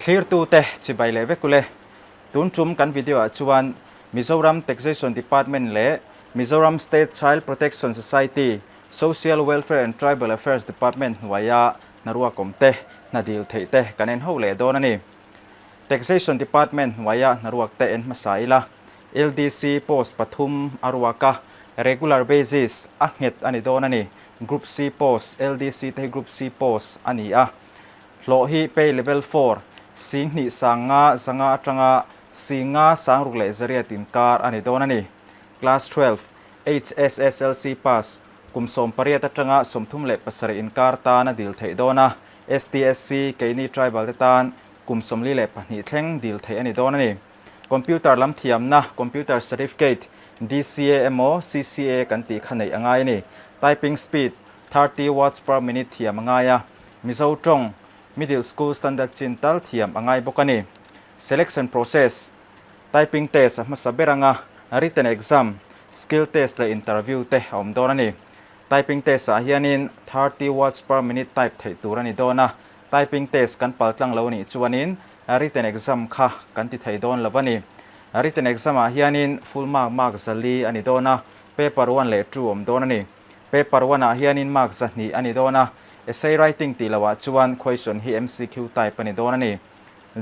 Thlirtute chibai leh vek ule. Tun tum kan video ah chuan Mizoram Taxation Department leh Mizoram State Child Protection Society, Social Welfare and Tribal Affairs Department hnuaia hnaruak awm te, hna dil theih te kan en ho leh dawn a ni. Taxation Department hnuaia hnaruak te en hmasa ila, LDC post pathum a ruak a, regular basis a nghet a ni dawn a ni. Group C post, LDC te hi Group C post a ni a. Hlawh hi pay level four, 25 500 atanga 5 600 inkar a ni dawn a ni. Class 12, HSSLC pass, kum 18 atanga 37 inkar tan a dil theih dawn a, STSC, keini tribal te tan kum 42 thleng dil theih a ni dawn a ni. Computer lam thiamna, Computer Certificate, DCA emaw CCA kan tih kha neih a ngai a ni. Typing speed, 30 words per minute thiam a ngai a, Mizo tawng, Middle School Standard chin tal thiam a ngai bawk a ni. Selection Process, Typing test a hmasa ber anga written exam, skill test leh interview te a awm dawn a ni. Typing test ah hianin 30 words per minute type theih tur a ni dawn a, typing test kan pal tlang lo nih chuanin written exam kha kan ti thei dawn lo a ni. Written exam ah hianin full mark mark zali a ni dawn a, paper one leh two awm dawn a ni. Paper one ah hianin mark 200 a ni dawn a, essay writing tih loh ah chuan question hi MCQ type a ni dawn a ni.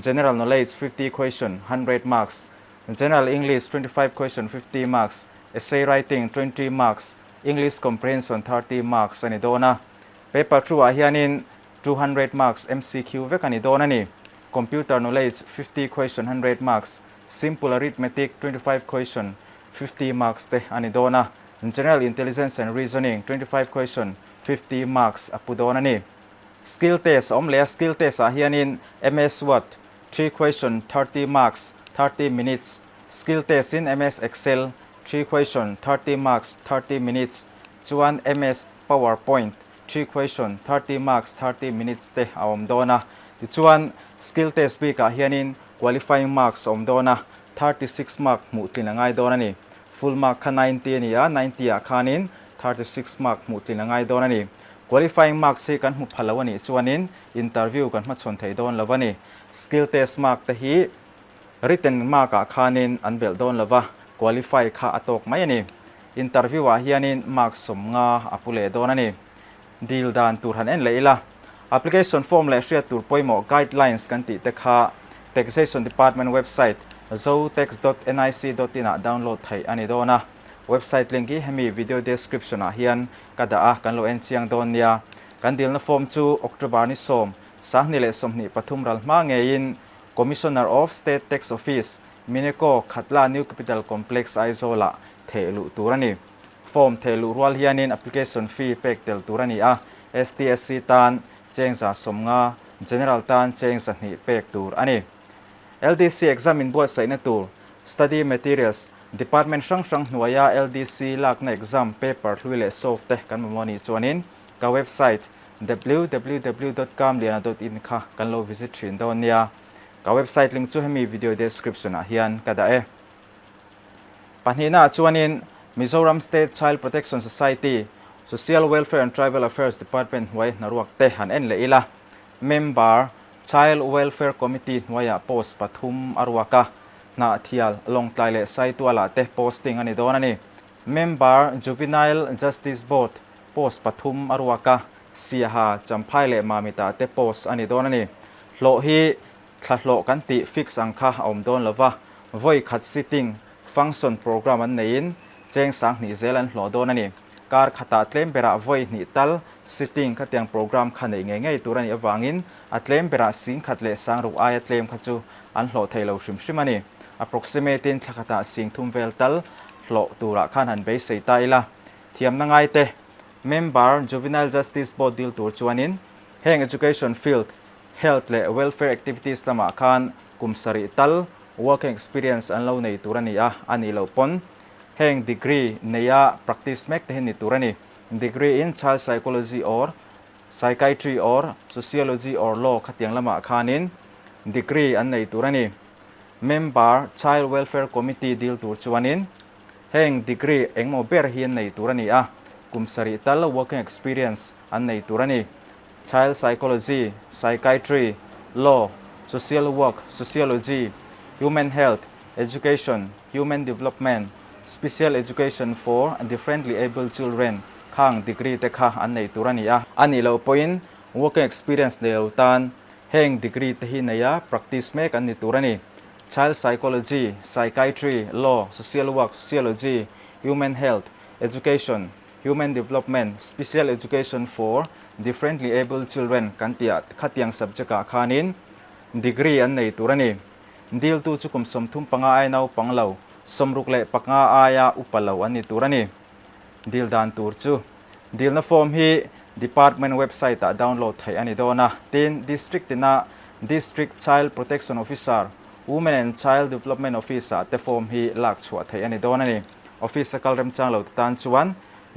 General Knowledge 50 question, 100 marks, General English 25 question, 50 marks, Essay Writing 20 marks, English Comprehension 30 marks a ni dawn a. Paper two ah hianin 200 marks MCQ vek a ni dawn a ni. Computer Knowledge 50 question, 100 marks, Simple Arithmetic 25 question, 50 marks te a ni dawn a. General Intelligence and Reasoning 25 question, 50 marks a pu dawn a ni. Skill test a awm leh a, skill test ah hianin MS Word, 3 question, 30 marks, 30 minutes, skill test in MS Excel, 3 question, 30 marks, 30 minutes, chuan MS PowerPoint, 3 question, 30 marks, 30 minutes te a awm dawn a. Tichuan, skill test bikah hianin qualifying marks a awm dawn a, 36 mark hmuh tlin a ngai dawn a ni. Full mark kha 90 a ni a, 90 ah khanin 36 mark hmuh tlin a ngai dawn a ni. Qualifying marks hi kan hmu pha lo a nih chuanin interview kan hmachhawn thei dawn lo a ni. Skill test mark te hi written mark ah khanin an belh dawn lo va, qualify kha a tawk mai a ni. Interview ah hianin mark 50 a pu leh dawn a ni. Dil dan tur han en leh ila. Application form leh hriat tur pawimawh guidelines kan tih te kha Taxation Department website zotax.nic.in ah download theih a ni dawn a. Website link hi hemi video description ah hian ka dah a, kan lo en chiang dawn nia. Kan dilna form chu October ni 10, 2023 ral hma ngeiin Commissioner of State Tax Office, Mineko, Khatla New Capital Complex, Aizawl ah theh luh tur a ni. Form theh luh rual hianin application fee pek tel tur a ni a, STSC tan cheng 50, General tan cheng 200 pek tur a ni. LDC exam inbuatsaihna tur, Study Materials, Department hrang hrang hnuaia LDC lakna exam paper hlui leh solve te kan mamawh anih chuanin ka website www.kamliana.in kha kan lo visit thin dawn nia. Ka website link chu hemi video description ah hian ka dah e. Pahnihna ah chuanin Mizoram State Child Protection Society, Social Welfare and Tribal Affairs Department hnuai hnaruak te han en leh ila. Member, Child Welfare Committee hnuaiah post pathum a ruak a, Hnahthial, Lawngtlai leh Saitualah te posting a ni dawn a ni. Member, Juvenile Justice Board post pathum a ruak a, Siaha, Champhai leh Mamitah te post a ni dawn a ni. Hlawh hi thla hlawh kan tih fix ang kha a awm dawn lo va, vawi khat sitting, function program an neiin cheng 2000 zel an hlawh dawn a ni. Kar khatah tlem berah vawi hnih tal sitting khatiang program kha neih ngei ngei tur a nih avangin a tlem berah 10,000 leh 6,000 aia tlem kha chu an hlawh thei lo hrim hrim a ni. Approximate in thla khatah 30,000 vel tal hlawh turah khan han beisei ta ila. Thiamna ngai te, Member, Juvenile Justice Board dil tur chuanin heng education field, health leh welfare activities lamah khan kum 7 tal working experience an lo nei tur a ni a, a nih loh pawn heng degree neia practice mek te hi ni tur a ni. Degree in child psychology or psychiatry or sociology or law khatiang lamah khanin degree an nei tur a ni. Member, Child Welfare Committee dil tur chuanin heng degree engmaw ber hi an nei tur a ni a, kum 7 tal working experience an nei tur a ni. Child psychology, psychiatry, law, Social Work, Sociology, Human Health, Education, Human Development, Special Education for Differently Abled Children khang degree te kha an nei tur a ni a. A nih loh pawhin working experience nei lo tan heng degree te hi neia practice mek an ni tur a ni. Child Psychology, Psychiatry, Law, Social Work, Sociology, Human Health, Education, Human Development, Special Education for Differently Abled Children kan tih ah khatiang subject ah khanin degree an nei tur a ni. Diltu chu kum 35 aia naupang lo, 65 aia upa lo an ni tur a ni. Dil dan tur chu dilna form hi Department website ah download theih a ni dawn a. Tin, District tina District Child Protection Officer, Women and Child Development Office ah te form hi lak chhuah theih a ni dawn a ni. Office a kal remchang lo te tan chuan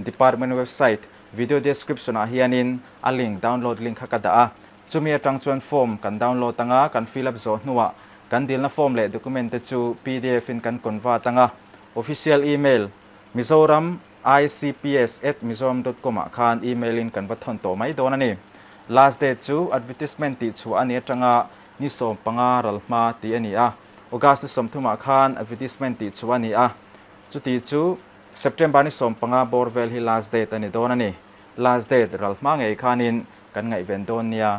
Department website video description ah hianin a link download link kha ka dah a. Chumi atang chuan form kan download anga kan fill up zawh hnuah kan dilna form leh document te chu pdf in kan convert anga official email Mizoram icps at mizoram dot com ah khan email in kan va thawn tawh mai dawn a ni. Last date chu advertisement tih chhuah a ni atanga ni 15 ral hma tih a ni a. August ni 30 ah khan advertisement tih chhuah a ni a. Chuti chu September ni 15 bawr vel hi last date a ni dawn a ni. Last date ral hma ngei khanin kan ngaihven dawn nia.